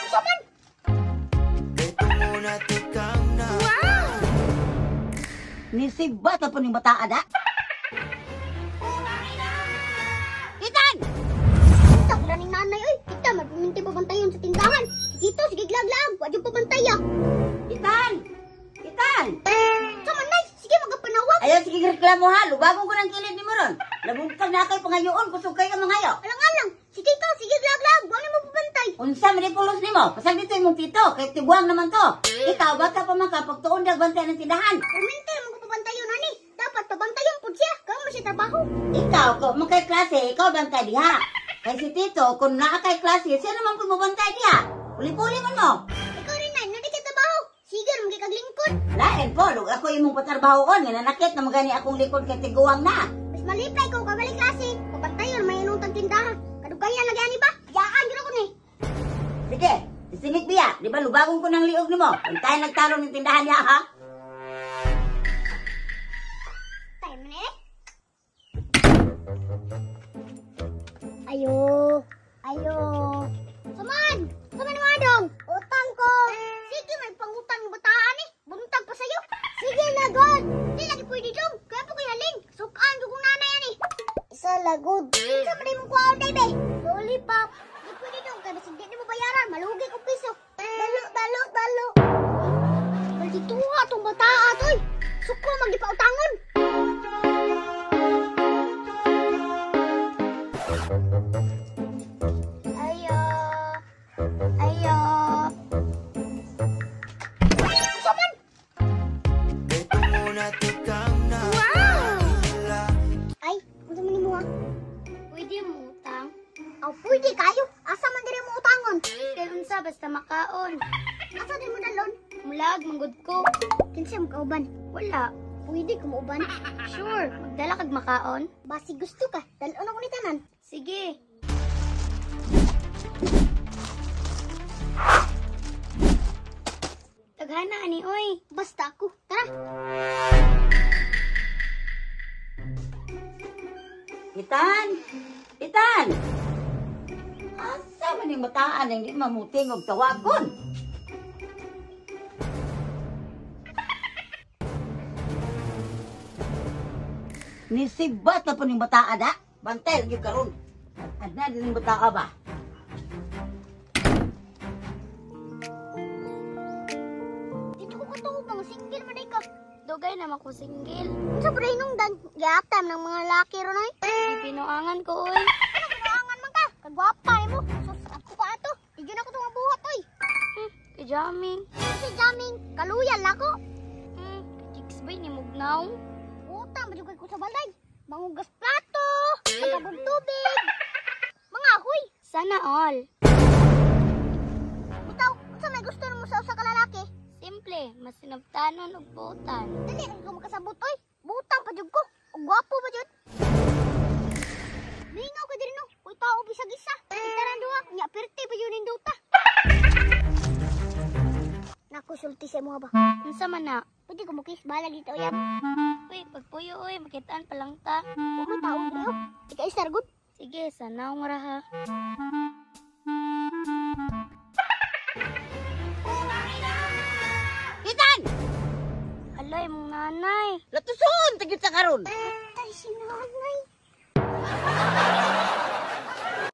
Unsa man? Wow! Nisibat na po ning bataa da. Itan! Kita ko na ning nanay oy. Kita magpuminti pabantayon sa tindahan. Dito sige glaglag, wa jud pabantay ah. Itan! Itan! Unsa man nay? Sige magapanawag. Ayaw sige reklamo ha, lubagon ko ng kilid ni mo ron. Nabuntag na kay pangayoon, kusog kayo mangayo. Alang-alang. Sige ka, sige glaglag, wa nimo pabantay. Unsa man pulos nimo? Pasag dito imong tito, kay tiguang naman to. Ikaw bata pa man ka pagtuon dag bantay ng tindahan. Perminti man ko pabantayon ani. Dapat pabantayon pud siya. Kamo siya trabaho. Ikaw ko man kay klase, ikaw bantay diha. Kay si tito kung naa kay klase, siya naman pud mobantay diha. Puli-puli man mo. Ikaw rin nay, nadi kay trabaho. Sige ra man kag lingkod. Lain po, lug ako imong patrabahoon, nga nanakit na magani akong likod kay tiguang na. Mas malipay ko kabalik klase. Pabantayon may inuntang tindahan. Kadugayan lagi ani ba? Yaan gyud ako ni. Sige, isimik biya. Di ba lubagon ko ng liog nimo? Bantayan nagtarong ng tindahan niya ha. Time na eh. Ayo, ayo. Saman! Saman mga dong! Utang ko! Sige, may pangutang ng bataan eh. Buntag pa sa'yo. Sige na, God! Di lagi pwede dong. Kaya po kayo halin. Sukaan ko kung nanay yan eh. Isa lagod. Sa man mong kuha day, be? Lollipop. Di pwede dong. Kaya basig di mo bayaran. Malugi kong piso. Dalo, dalo, dalo. Maldituha tong bataa, toy. Suko magdipautangon. Ayo. Ayo. Saman! Wow! Ay, unsa man nimo ha? Pwede mo utang? Aw, pwede kayo. Asa man diri mo utangon? Kay unsa basta makaon. Asa diri mo dalon? Mulag manggod ko. Kinsa mo kauban? Wala. Pwede ko muuban. Sure, magdala kag makaon. Basi gusto ka, dalon ako ni tanan. Sige. Taghana ani oy. Basta ako. Tara. Itan! Itan! Asa man yung bataan ang di mamuting og tawagon? Nisibat na po ning bataa da. Bantay lagi karon. Adna din ning bataa ba? Dito ko katuo bang single man day ka. Dugay na ko single. Unsa ba nung dan giatam ng mga laki ron oy? Pinuangan ko oy. Ano pinuangan man ka? Kagwapa mo. Sus ako pa ato. Di gyud ako tong buhat oy. Jamming. Si jamming, kaluyan lako. Chicks bay ni mugnaw. Utang ba jud ko sa balay? Mangugas plato, magabog tubig. Mga ahoy. Sana all. Bitaw, unsa may gusto nimo sa usa ka lalaki? Simple, masinabtanon og buotan. Dili lang ko makasabot oy. Butang pa jud ko. Og gwapo pa jud. Mingaw ka diri no. Uy tao bisag isa. Itaran duha, nya pirti pa jud ninduta. Nakusulti sa imo ba? Unsa man na? Pwede ko mukis balag dito yan. Uy, pagpuyo oy, makitaan pa lang ta. Wa may tao diri oh. Ika istar gud. Sige, sana ra ha. Itan! Alay mong nanay. Latuson tagit sa karon. Tay si nanay.